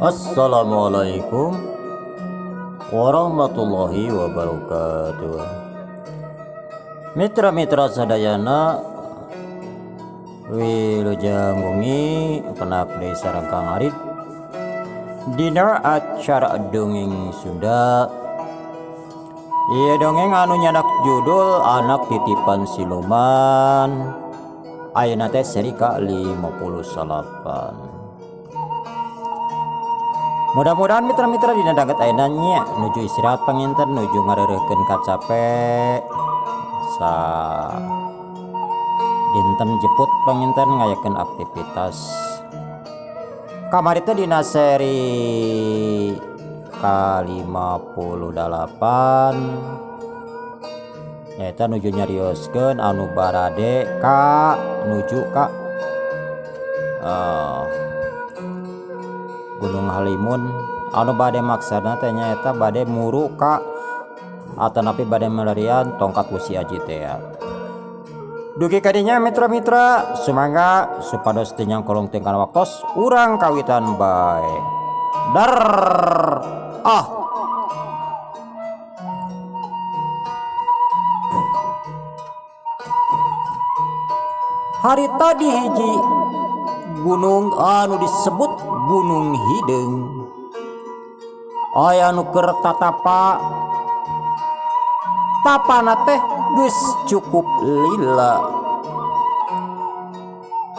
Assalamualaikum warahmatullahi wabarakatuh. Mitra-mitra sadayana, wilujeng wengi, penak deui sareng Kang Arif dina acara Dongeng Sunda. Ieu dongeng anu nyanak judul Anak Titipan Siluman. Ayeuna teh seri ka 59. Mudah-mudahan mitra-mitra dina danget ayeuna nya nuju istirahat panginten, nuju ngareureurkeun kacape sa dinten jeput panginten ngayakeun aktivitas. Kamari teh dina seri ka 58 nyaeta nuju nyarioskeun anu barade ka nuju ka Gunung Halimun anu bade maksana teh nyaeta bade muru ka atanapi bade melarian tongkat wesi aji teh. Dugi kadinya mitra-mitra, sumangga supados teu nyangkolong teu kana waktos, urang kawitan bae. Dar ah. Hari tadi hiji gunung anu disebut Gunung Hideung. Aya nu keur tatapa, tapana teh geus cukup lila.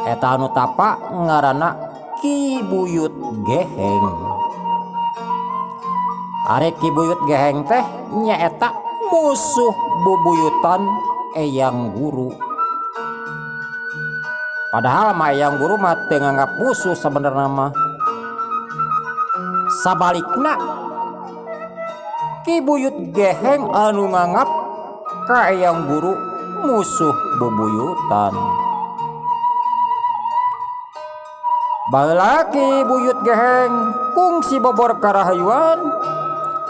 Eta anu tapa ngaranna Ki Buyut Geheng. Ari Ki Buyut Geheng teh nyaeta musuh bubuyutan Eyang Guru. Padahal mah Eyang Guru mah teu nganggap musuh sabenerna mah. Sabalikna Ki Buyut Geheng anu nganggap ka Eyang Guru musuh bubuyutan. Baheula Ki Buyut Geheng kungsi bobor karahayuan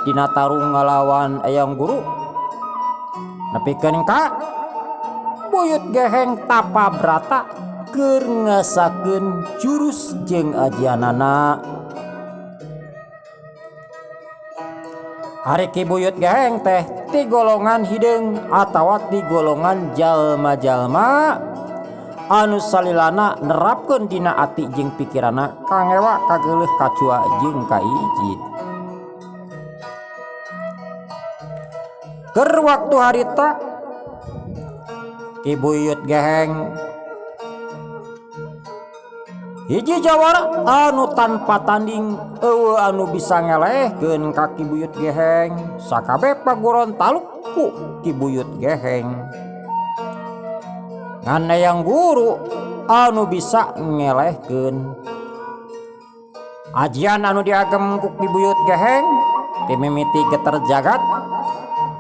dina tarung ngalawan Eyang Guru. Nepikeun ka Buyut Geheng tapa brata keur ngasakeun jurus jeung ajianana. Ari Ki Buyut Geheng teh ti golongan hideung atawa ti golongan jalma-jalma anu salilana nerapkeun dina ati jeung pikiranna kangewa kageuleuh kacua jeung kaijid. Keur waktu harita Ki Buyut Geheng hiji jawara anu tanpa tanding, eueuh anu bisa ngelehkeun ka Ki Buyut Geheng. Sakabeh paguron taluk ku Ki Buyut Geheng. Ngan Eyang Guru anu bisa ngelehkeun. Ajian anu diagem ku Ki Buyut Geheng timimiti geter jagat,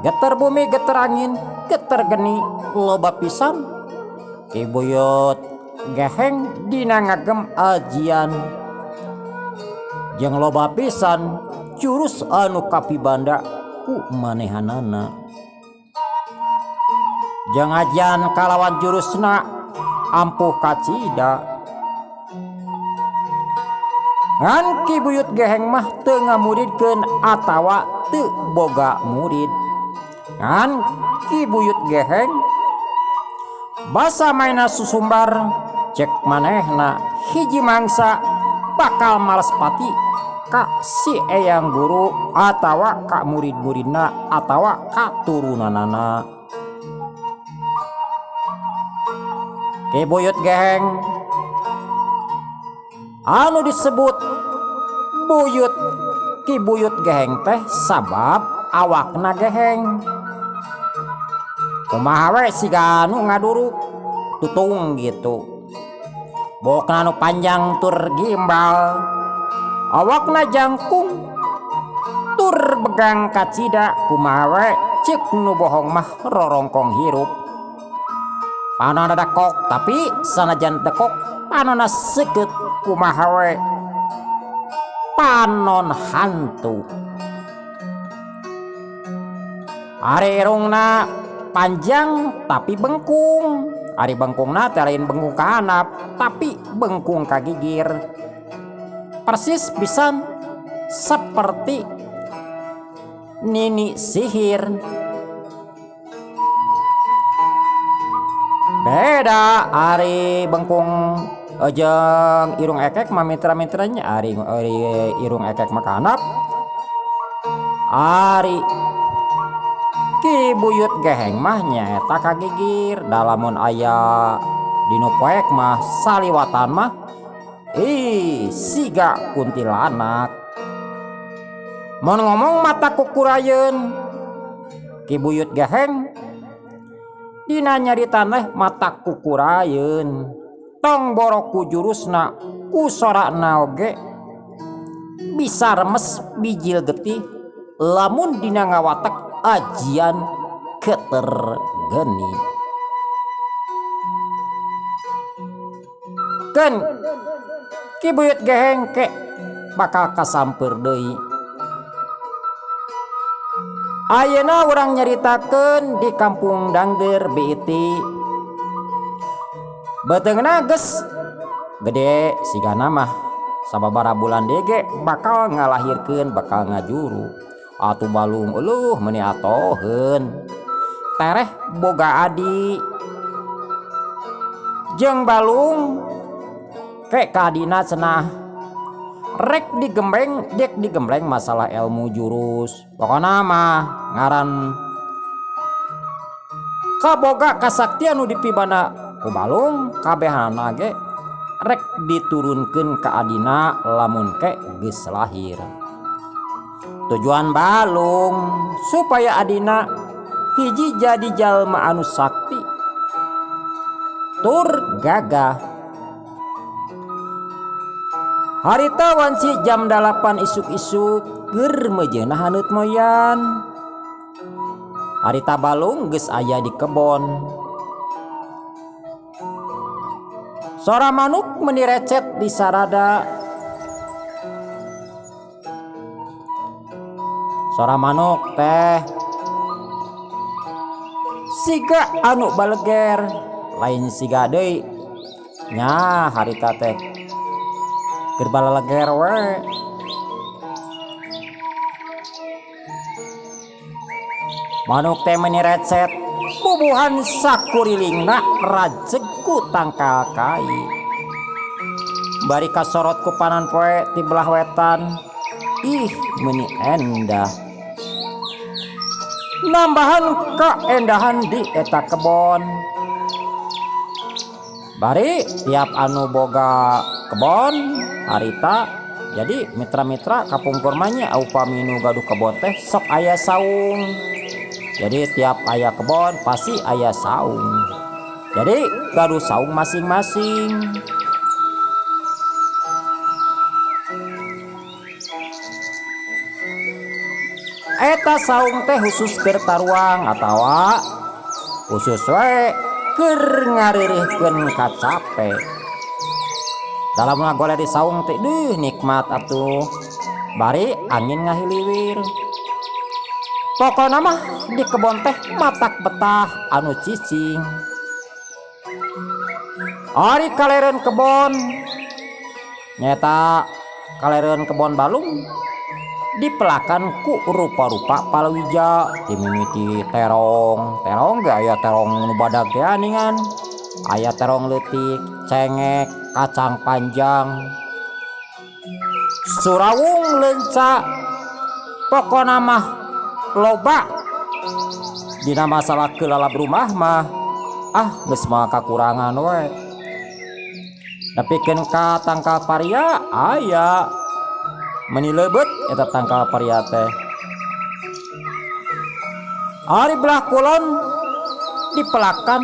geter bumi, geter angin, geter geni, loba pisan Ki Buyut Geheng dina ngagem ajian jeung loba pisan jurus anu kapibanda ku manehanana. Jeung ajian kalawan jurusna ampuh kacida. Ngan Ki Buyut Geheng mah teu ngamuridkeun atawa teu boga murid. Ngan Ki Buyut Geheng basa maena susumbar cek manehna hiji mangsa bakal males pati ka si Eyang Guru atawa ka murid-muridna atawa ka turunanana. Ki Buyut Geheng anu disebut Buyut Ki Buyut Geheng teh sabab awakna geheng. Kumaha we siga anu ngaduruk tutung gitu. Bokna anu panjang tur gimbal, awakna jangkung tur begang kacida. Kumaha we cek nu bohong mah rorongkong hirup. Panonna dekok tapi sanajan dekok panonna seukeut. Kumaha we panon hantu. Ari irungna panjang tapi bengkung. Ari bengkungna teh lain bengkung ka handap tapi bengkung ka gigir. Persis pisan seperti nini sihir. Beda ari bengkung jeung irung ekek mah mitra-mitranya ari ari irung ekek mah ka handap ari Ki Buyut Geheng mah nyaeta ka gigir da lamun aya dinu poek mah saliwatan mah ih siga kuntilanak. Mun ngomong mata kukurayeun Ki Buyut Geheng dina nyarita teh mata kukurayeun tong boro ku jurusna ku sorana oge bisa remes bijil getih lamun dina ngawatek ajian keter geni. Keun Ki Buyut Geheng ke bakal kasampeur deui. Ayeuna urang nyaritakeun di kampung Dangdeur Biiti. Beuteungna geus gede sigana mah sababaraha bulan deui ge bakal ngalahirkeun bakal ngajuru. Atuh balung euleuh meuni atoheun. Tereh boga adi jeung balung ke ka adina cenah rek digembeng dek digembleng masalah ilmu jurus. Pokona mah ngaran kaboga kasaktian nu dipibana ku balung kabehanana ge rek diturunkeun ka adina lamun ke geus lahir. Tujuan balung supaya adina hiji jadi jalma anu sakti tur gagah. Harita wanci jam 8 isuk-isuk keur meujeuna haneut moyan. Harita balung geus aya di kebon. Sora manuk meuni recet di sarada. Sora manuk teh siga anu baleger, lain siga deui nya harita teh keur balaleger we. Manuk teh meuni recet bubuhan sakurilingna rajeg ku tangkal kai. Bari kasorot ku panan poe ti belah wetan. Ih meuni endah. Nambahan kaendahan di eta kebon. Bari tiap anu boga kebon harita jadi mitra-mitra kapungkur mah nya upami nu gaduh kebon teh sok aya saung. Jadi tiap aya kebon pasti aya saung. Jadi gaduh saung masing-masing. Eta saung teh khusus keur taruang atawa khusus we keur ngareureuhkeun kacape. Dalam ngagoleh di saung teh deuh nikmat atuh. Bari angin ngahiliwir. Pokona mah di kebon teh matak betah anu cicing. Ari kalereun kebon nyaeta kalereun kebon balung dipelakan ku rupa-rupa palawija dimimiti terong, terong ge aya terong nu badag teh aningan, aya terong leutik, cengek, kacang panjang, surawung leunca, pokona mah loba dina masalah kelalap rumah mah ah geus mah kakurangan we. Nepikeun ka tangkal paria aya meuni leubeut eta tangkal paria teh. Ari belah kulon dipelakan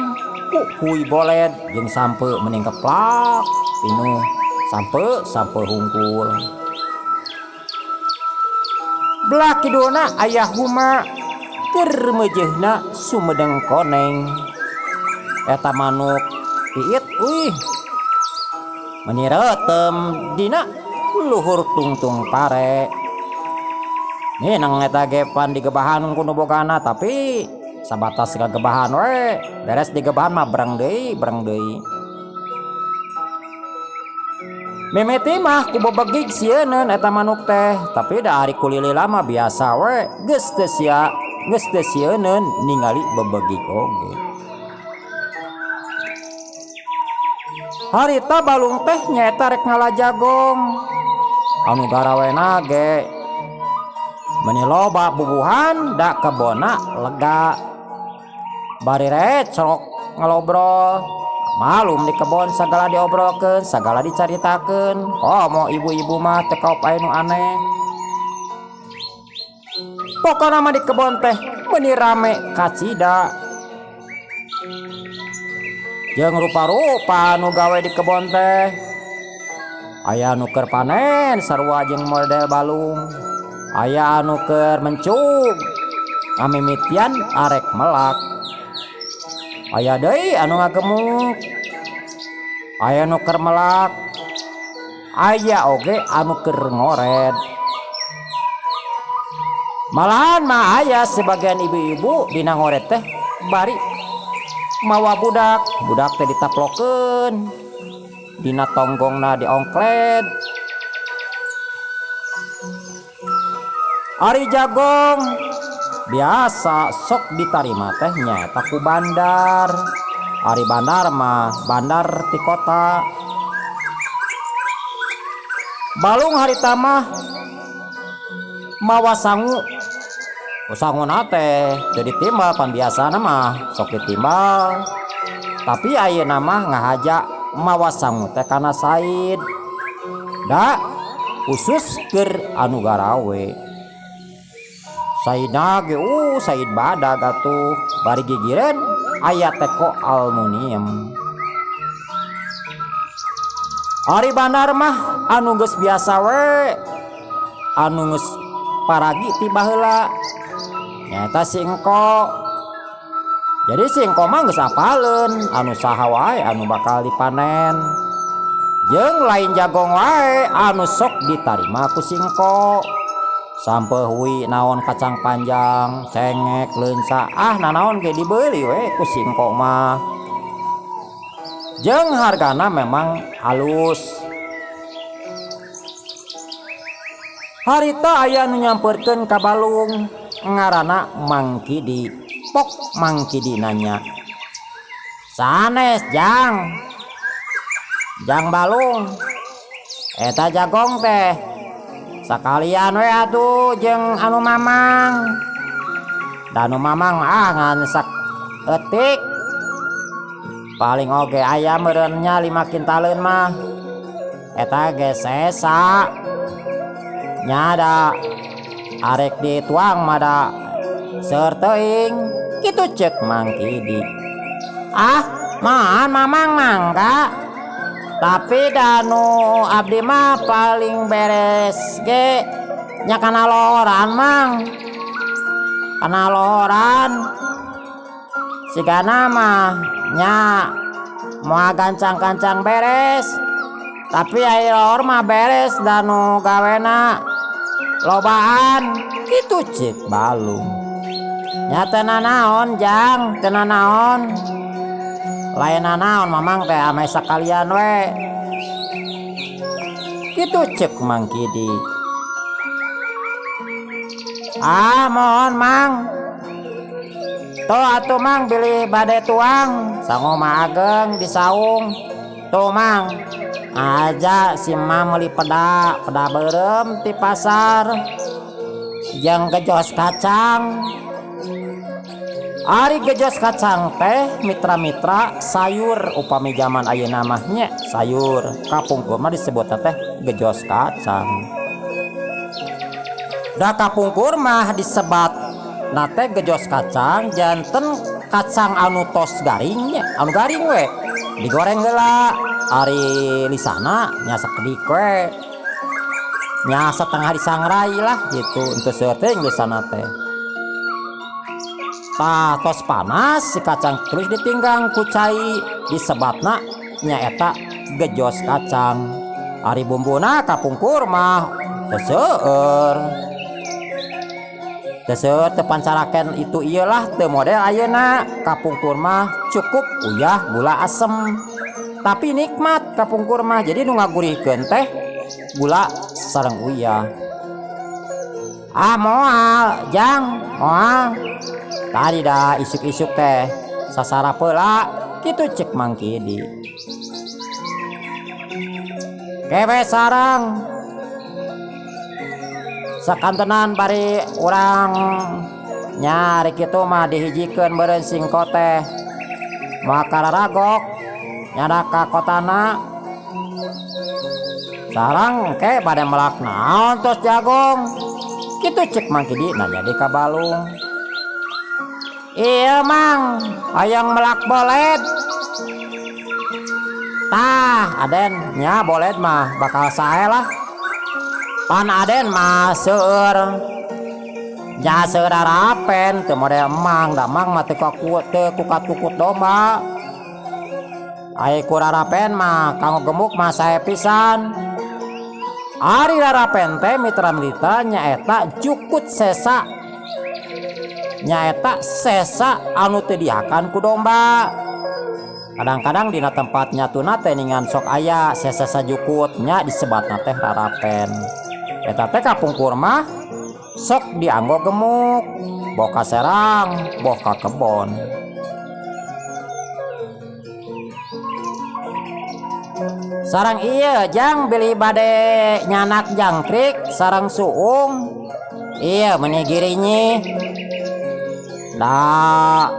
ku hui boled jeung sampe mending keplak pinuh sampe sampe hungkul. Belah kidulna aya huma keur meujeuna sumedeng koneng. Eta manuk piit uih meuni reuteum dina luhur tungtung pare. Mineng eta ge pan digebahan ku nu bogana tapi sabatas kagebahan we, beres digebahan mah breng deui breng deui. Mimiti mah ku bebegig sieuneun eta manuk teh, tapi da ari ku lilila mah biasa we, geus teu sia, geus teu sieuneun ningali bebegig oge. Harita balung teh nyaeta rek ngala jagong. Anu garawena ge meuni loba bubuhan da kebonna lega. Bari recrok ngalobrol. Malum di kebon sagala diobrolkeun, sagala dicaritakeun. Komo ibu-ibu mah teu kaop aya nu aneh. Pokona mah di kebon teh meuni rame kacida. Jeung rupa-rupa nu gawe di kebon teh. Aya nu keur panen sarua jeung model balung. Aya anu keur mencug ngamimitian arek melak. Aya deui anu ngagemuk. Aya nu keur melak. Aya oge anu keur ngored. Malahan mah aya sebagian ibu-ibu dina ngored teh bari mawa budak, budak teh ditaplokeun dina tonggongna diongkled. Ari jagong biasa sok ditarima teh nyaeta ku bandar. Ari bandar mah bandar ti kota. Balung harita mah mawa sangu. Sanguna teh teu ditimbal pan biasana mah sok ditimbal. Tapi ayeuna mah ngahaja mawa sangu teh kana Said. Da khusus keur anu garawe. Saidna ge said badag atuh bari gigireun aya teko aluminium. Ari bandar mah anu geus biasa we, anu geus paragi ti baheula nyaeta si engko. Jadi si engko mah geus apaleun anu saha wae anu bakal dipanen. Jeung lain jagong wae anu sok ditarima ku si engko. Sampeuh hui naon kacang panjang, cengek, leunca, ah nanaon ge dibeuli we ku si engko mah. Jeung hargana memang alus. Harita aya nu nyamperkeun ka balung ngaranna Mang Kidi. Pok Mang Kidi nanya, Sanes jang, jang balung, eta jagong teh sakalian we atuh jeung anu mamang. Da anu mamang ah ngan saeutik, paling oge aya meureun nya 5 kintaleun mah. Eta ge sesa nya da arek dituang mah da seueur teuing kitu ceuk Mang Kidi. Ah moal mamang mangga, tapi danu abdi mah paling beres ge nya kana lohoran mang, kana lohoran sigana mah nya moal gancang-gancang beres, tapi ai lohor mah beres danu gawena lobaan kitu ceuk balung. Nya teu nanaon jang, teu nanaon. Lain nanaon mamang teh ame sakalian we. Kitu ceuk Mang Kidi. Ah mohon mang. Tuh atuh mang bilih bade tuang, sangu mah ageng disaung. Tuh mang, aja si mang meuli peda, peda beureum ti pasar. Jeung gejos kacang. Ari gejos kacang teh mitra-mitra sayur upami zaman ayeuna mah nya sayur kapungkur mah disebutna teh gejos kacang. Da kapungkur mah disebat na teh gejos kacang janten kacang anu tos garing nya, anu garing we digoreng heula. Ari lisana nya sakedik we nya setengah disangrai lah gitu untuk seueur teuing lisana teh. Tah tos panas si kacang terus ditinggang ku cai disebatna nyaeta gejos kacang. Ari bumbuna kapungkur mah teu seueur. Teu seueur teu pancaraken itu ieu lah teu model ayeuna. Kapungkur mah cukup uyah gula asem. Tapi nikmat kapungkur mah jadi nu ngagurihkeun teh gula sareng uyah. Ah moal jang moal tadi dah isuk-isuk teh sasarap heula kitu cek Mang Kidi. Kewe sarang sakantenan bari urang nyari kitu mah dihijikeun meureun singko teh moal kararagok nyana ka kotana sarang ke bade melak naon tos jagong kitu cek Mang Kidi nanya di ka Balung. Iya Mang hayang melak boled. Tah Aden nya boled mah bakal sae lah pan Aden mah seueur nya seueur harapen teu model emang da emang mah teu teu kukat-kukut domba ai ku rarapen mah kanggo gemuk mah sae pisan. Ari rarapen teh mitra-mitra nyaeta jukut sesa nyaeta sesa anu teu dihakan ku domba. Kadang-kadang dina tempat nyatuna teh ningan sok aya sesa sajukut nya disebatna teh rarapen. Eta teh kapungkur mah sok dianggo gemuk, boh ka serang, boh ka kebon. Sareng ieu jang bilih bade nyanak jangkrik sareng suung ieu meuni girinyih. Da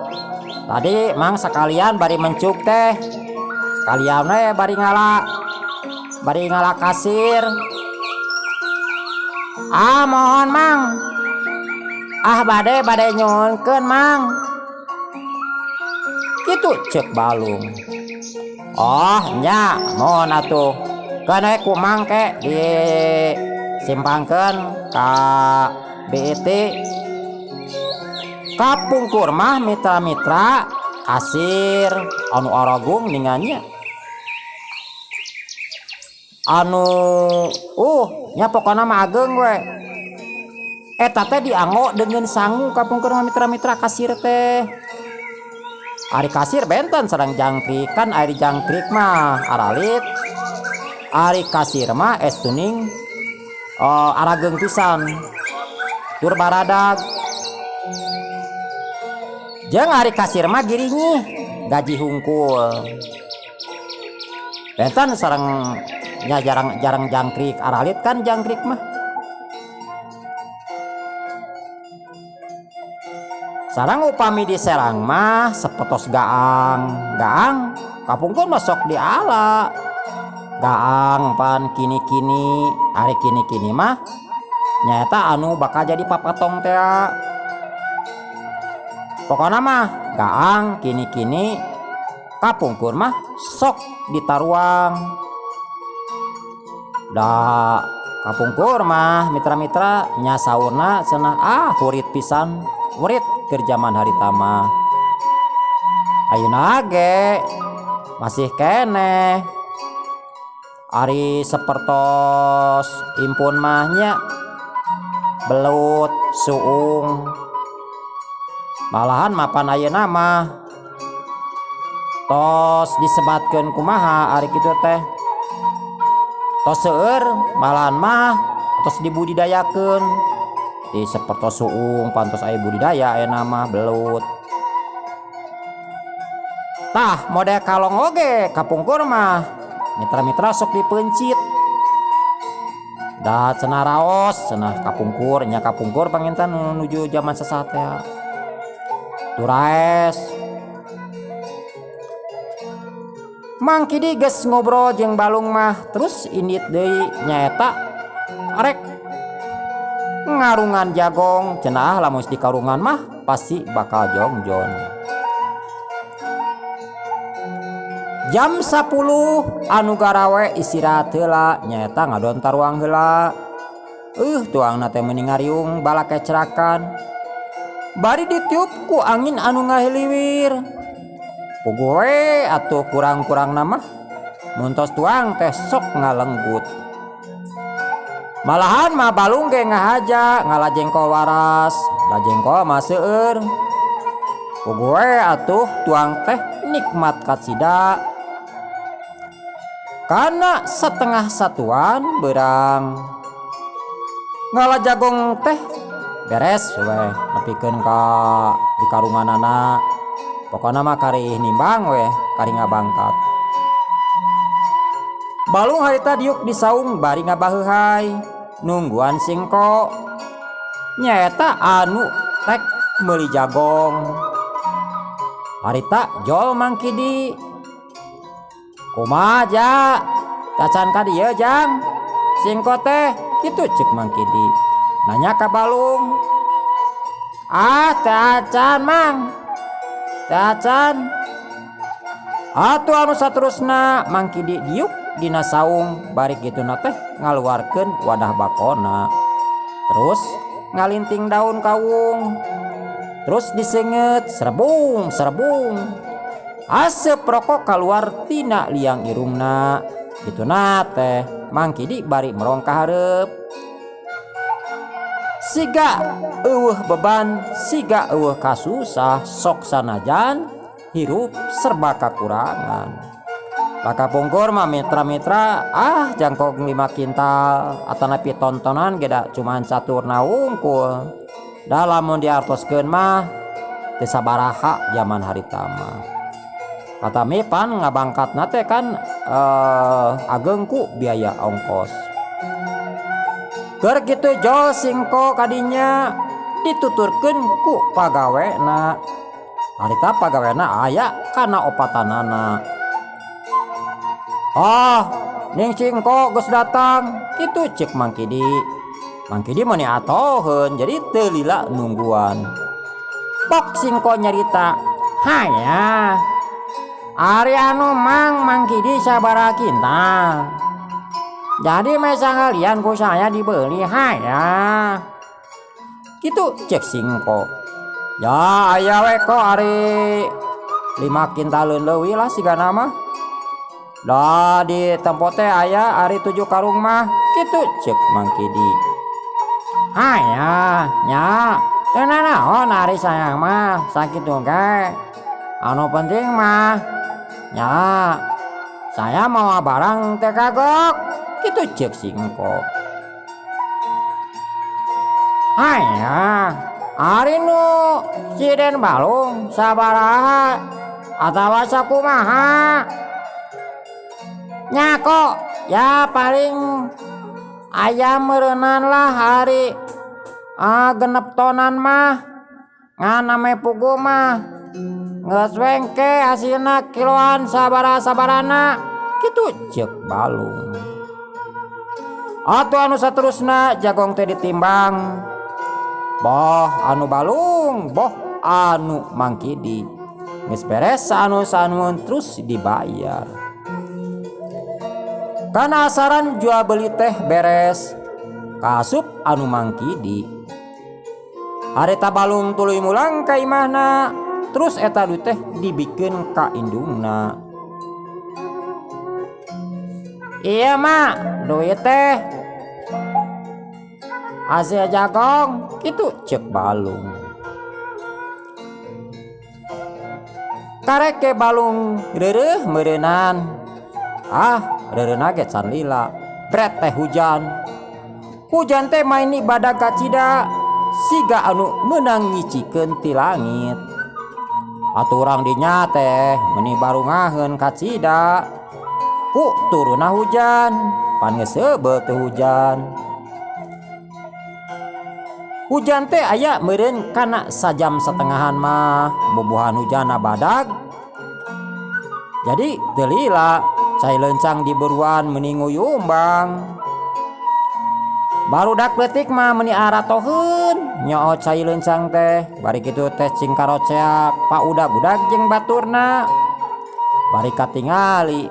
tadi mang sekalian bari mencuk teh sekalian we bari ngala kasir. Ah mohon mang, ah bade bade nyuhunkeun mang kitu cek Balung. Oh nya mohon atuh keun we ku mang ke disimpangkeun ka BIT. Kapungkur mah mitra-mitra kasir anu aragung ningannya anu nya pokona mah ageng we eta teh dianggo dengan sangu kapungkur mah mitra-mitra kasir teh. Ari kasir benten sareng jangkrik kan ari jangkrik mah aralit ari kasir mah es tuning arageung pisan tur baradag. Jeung ari kasir mah girinyih gaji hungkul. Benten sareng nya jarang-jarang jangkrik aralit kan jangkrik mah. Sareng upami di Serang mah sepetos gaang. Gaang kapungkur mah sok diala. Gaang pan kini-kini, ari kini-kini mah nyaeta anu bakal jadi papatong teh. Pokona mah gaang kini-kini kapungkur mah sok ditaruang. Da kapungkur mah mitra-mitra nya saurna cenah ah hurit pisan, hurit keur jaman harita mah. Ayeuna ge masih keneh. Ari sapertos impun mah nya belut, suung. Malahan mapan ayeuna mah tos disebatkeun kumaha ari kitu teh. Tos seueur malahan mah tos dibudidayakeun. Di sapertos suung pantos aya budidaya ayeuna mah belut. Tah model kalong oge kapungkur mah mitra-mitra sok dipeuncit. Da cenah raos cenah kapungkur nya kapungkur panginten nuju jaman sesat teh. Turaes Mang Kidi geus ngobrol jeung Balung mah terus indit deui nyaeta rek ngarungan jagong cenah lamun di karungan mah pasti bakal jongjon. Jam 10 anu garawe istirahat heula nyaeta ngadon taruang heula. Tuangna teh meuni ngariung balake cerakan. Bari ditiup ku angin anu ngahiliwir. Puguh we atuh kurang-kurangna mah mun tos tuang teh sok ngalenggut. Malahan mah Balung ge ngahaja ngala jengkol waras, da jengkol mah seueur. Puguh we atuh tuang teh nikmat kacida. Kana satengah satuan beurang. Ngala jagong teh beres weh nepikeun ka di karunganana. Pokona mah karih nimbang weh kari ngabangkat. Balung harita diuk di saung bari ngabaheuhai nungguan singko. Nyaeta anu rek meuli jagong. Harita jol Mang Kidi. Kumaha ja tacan ka dieu jang singko teh kitu ceuk Mang Kidi nanya ka Balung. Ah teu acan Mang teu acan. Atuh anu saterusna Mang Kidi diuk dina saung bari kituna teh ngaluarkeun wadah bakona. Terus ngalinting daun kawung. Terus diseungeut serebung serebung. Aseup rokok kaluar tina liang irungna. Kituna teh Mang Kidi bari merong ka hareup. Siga eueuh beban, siga eueuh kasusah sok sanajan hirup serba kakurangan. Kapungkur mah mitra-mitra ah jangkung 5 kintal atanapi tontonan ge da cuman caturna wungkul. Da lamun diartoskeun mah teu sabaraha jaman harita mah. Katami pan ngabangkatna teh kan ageng ku biaya ongkos. Keur kitu jol singko kadinya dituturkeun ku pagawena. Harita pagawena aya kana opatanana. Ah, ning singko geus datang, kitu ceuk Mang Kidi. Mang Kidi mah atoheun jadi teu lila nungguan. Pok singko nyarita, haya. Ari anu Mang, Mang Kidi sabaraha kintal. Jadi meh sangalian ku saya dibeli haya. Kitu ceuk singko. Ya aya we ko ari 5 kintaleun leuwih lah sigana mah. Da di tempo teh aya ari 7 karung mah, kitu ceuk Mang Kidi. Haya nya teu nanaon ari sayang mah sakitu ge. Anu penting mah nya saya mawa barang teh kagok, kitu ceuk singko. Haya ari nu siden balung sabaraha atawa sakumaha? Nya kok ya paling aya meureunan lah ari 6 tonan mah. Ngan ame pugu mah geus wengke hasilna kiloan sabaraha-sabarana, kitu ceuk Balung. Atuh anu saterusna jagong teh ditimbang. Boh anu Balung, boh anu Mang Kidi. Geus beres anu sanueun terus dibayar. Kana asaran jual beli teh beres, kaasup anu Mang Kidi. Harita Balung tuluy mulang ka imahna, terus eta duit teh dibikeun ka indungna. Iya mak, duit teh hasil jagong, kitu ceuk Balung. Karek ke Balung reureuh meureunan. Ah, reureuna ge can lila. Bret teh hujan. Hujan teh maini badag kacida, siga anu meunang nyicikeun ti langit. Atuh urang dinya teh meuni barungaheun kacida. Ku turunna hujan, pan geus seubeuh teh hujan. Hujan teh aya meureun kana sajam satengahan mah, bubuhan hujanna badag. Jadi teu lila cai leuncang diberuan meuni nguyumbang. Barudak leutik mah meuni aratoheun nyoo cai leuncang teh, bari kitu teh cing karoceak paudag-udag jeung baturna. Bari katingali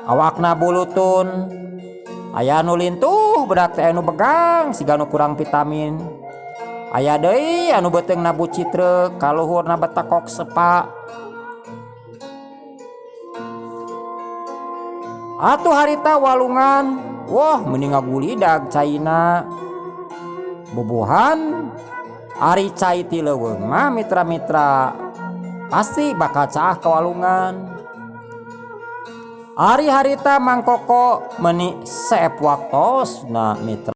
awakna bulutun, aya nu lintuh bedak teh anu begang siga nu kurang vitamin. Aya deui anu beuteungna bucitreuk kaluhurna betekok sepa. Atuh harita walungan, wah meni ngagulidag caina. Bubuhan ari cai ti leuweung mah mitra-mitra pasti bakal caah ka walungan. Ari harita Mang Koko meni seep waktosna, mitra.